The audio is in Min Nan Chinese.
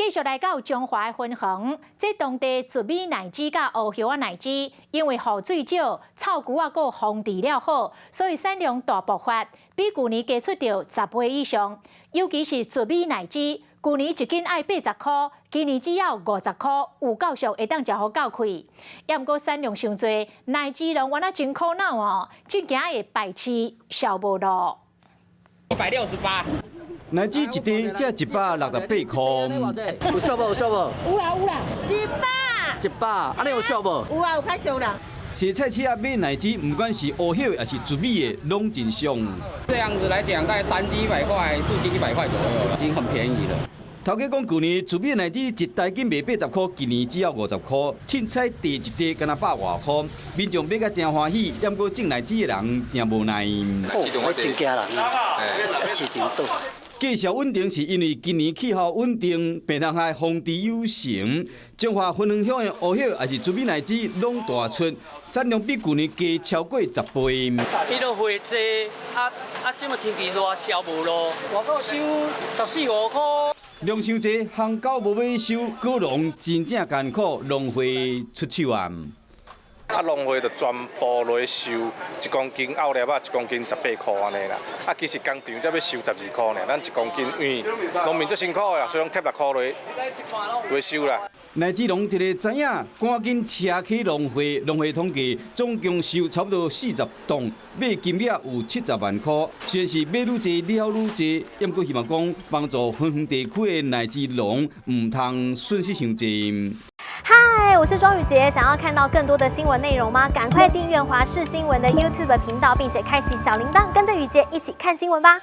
繼續來到彰化的芬園，這當地糯米奶子佮烏葉仔奶子，因為雨水少，草龜仔閣防治了好，所以產量大爆發，比舊年加出著10倍以上。尤其是糯米奶子，舊年一斤愛80箍，今年只要50箍，有夠俗會當食予夠氣。猶毋過產量傷濟，奶子農原來真苦惱哦，這驚會敗市銷無路。168。奶子一袋才168箍。有俗無？有俗無？有啦有啦，一百。一百，按呢有俗無？有啊，有較俗啦。踅菜市仔買奶子，毋管是烏葉抑是糯米的，攏真俗。這樣子來講，大概3斤100塊，4斤100塊左右了，已經很便宜了。頭家講，舊年糯米奶子一大斤賣80箍，今年只要50箍，凊彩袋一袋敢若百外箍，民眾買甲誠歡喜，毋過種奶子的人誠無奈。哦，真驚人啊！市場倒。價數穩定是因為今年氣候穩定，病蟲害防治有成。彰化芬園鄉的烏葉抑是糯米奶子攏大出，產量比舊年加超過10倍。彼落貨濟，啊啊，這馬天氣熱，銷無路，外口收十四五箍。量傷濟，烘狗無尾收，果農真正艱苦，農會出手啊！啊，農會就全部來收，1公斤拗粒仔，1公斤18箍按呢啦。啊，其實工廠才欲收12箍爾，咱1公斤因為農民足辛苦的啦，所以攏貼6箍落來收啦。奶子農一个知影，趕緊車去農會，農會統計總共收差不多40噸，買金額有70萬箍。雖然是買愈濟了愈濟，毋過希望講幫助芬園地區的奶子農毋通損失傷濟。嗨，我是莊宇傑，想要看到更多的新聞內容嗎？趕快訂閱華視新聞的 YouTube 頻道，並且開啟小鈴鐺，跟着宇傑一起看新聞吧。